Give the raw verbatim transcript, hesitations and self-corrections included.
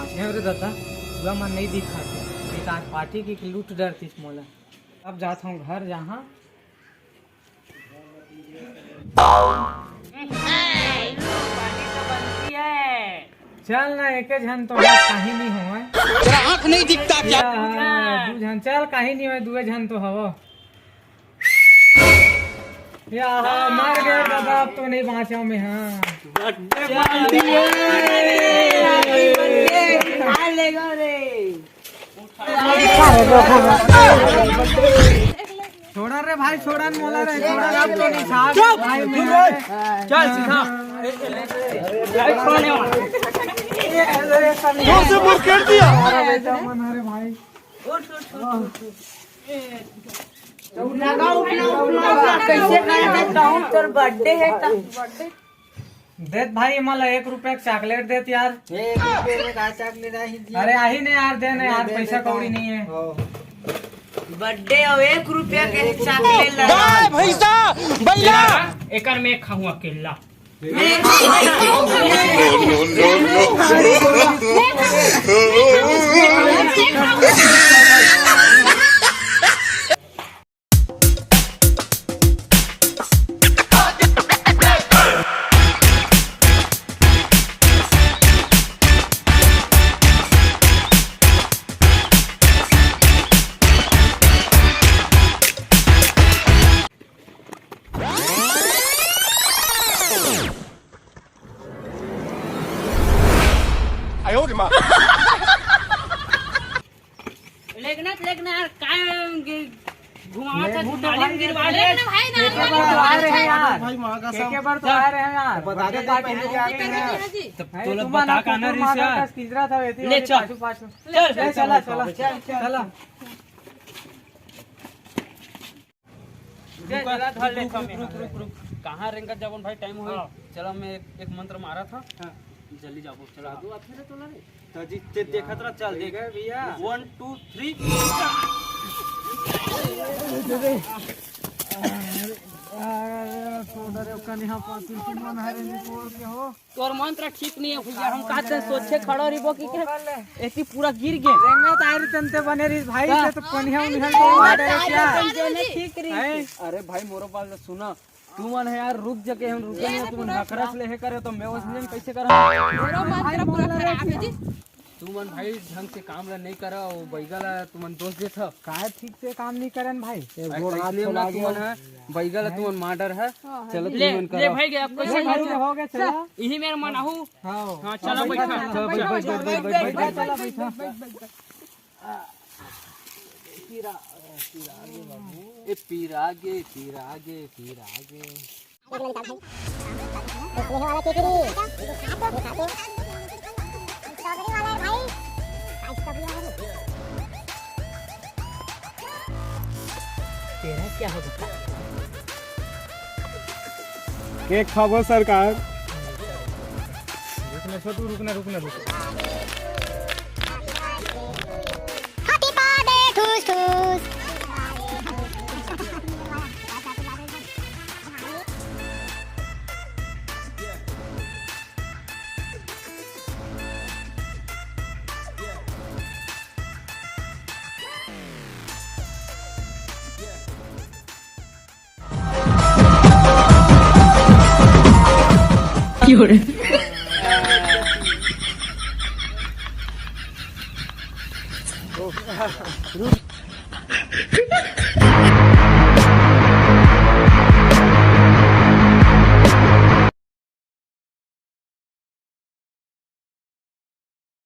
हे रे दादा, तुला मन नहीं दिखाते, एक आज पार्टी की लूट डरतीस मोला। अब जात हूँ घर जहाँ। चल ना, एके झन तो है, कहीं नहीं होवय। तेरा आँख नहीं दिखता क्या? या, दू झन, चल, कहीं नहीं होवय, दुए झन तो हवो। या, मर गए दादा, अब तो नहीं बाँचा मैं, हाँ। छोड़ा रे भाई, छोड़ा न मोला रे, छोड़ा न, अब तो नहीं साहब, भाई, मैं चल सीधा। जोर से मुड़ कर दिया। अरे भाई। उठना, उठना, उठना, उठना, कैसे कर देता हूँ, तोर बर्थडे है त। देत भाई, मला एक रुपया के चॉकलेट देत यार। एक रुपये में का चॉकलेट आही जी? अरे आही ने यार, दे ने यार, पैसा कौड़ी नहीं है। बर्थडे और एक रुपया के चॉकलेट लगा। भैसा, भैया। एकर मैं खाऊं अकेला। लेगना, लेगना यार, काय घुमावत है, नाली में गिरवा दे। लेगना भाई, नाली में गिरवा दे। भाई, माँ का सब। के बार तो आ रहे हैं यार। बता दे, पहले जा रहे हैं। तब तो लोग बता का ना रिस यार। ले चल। चल, चल, चला, चला, चला। रुक, रुक, रुक, रुक। कहाँ रेंगत जाबो भाई, टाइम होई। हाँ। चला, मैं एक, एक मंत्र मारा था। हाँ। जल्दी जाबो, चला। तो जी, ते देखत रह, चल, देख। भैया। One, two, three। अरे, कन्या पाती सुमन हरे निपोर के हो। तोर मंत्र ठीक नहीं है भैया, हम कहते हैं सोचे खड़ा रहिबो कि के एती पूरा गिर गे। रेंगा तारी तंते बने रही भाई, से तो पनिया उनिया तो मारे क्या? ठीक रही। अरे भाई, मोरो बाल सुना, तू मन है यार, रुक जके हम रुके नहीं, तू मन नखरस ले हे करे तो मैं वजन कैसे करा? मोरो मंत्र पूरा खराब है जी। तू मन भाई ढंग से काम ला नहीं करा, वो बैगा ला तू मन दोष देत ह। काय ठीक से काम नहीं करन भाई? ये गोड़ हाथ इसलिए छोला ना तू मन है, बैगा ला तू मन मार डर है। हाँ, चलो ले, तू मन ले करा। भाई, अब कैसे ले भाई, हो गया, चला। यही मेरा मन आहू। हाँ। हाँ, चलो, बैठा। चलो, बैठ, बैठ, बैठ, बैठ, बैठ, बैठ। चला, बैठा। पीरा, पीरा गे बाबू। ए, पीरा गे, पीरा गे, पीरा गे। स्ट्रॉबेरी वाला केक रे। स्ट्रॉबेरी वाला है भाई। आज स्ट्रॉबेरी वाला है। तेरा क्या हो गया? केक खाबो सरकार। रुकना छोटू, रुकना, रुकना, रुकना। Happy birthday, ठूस ठूस।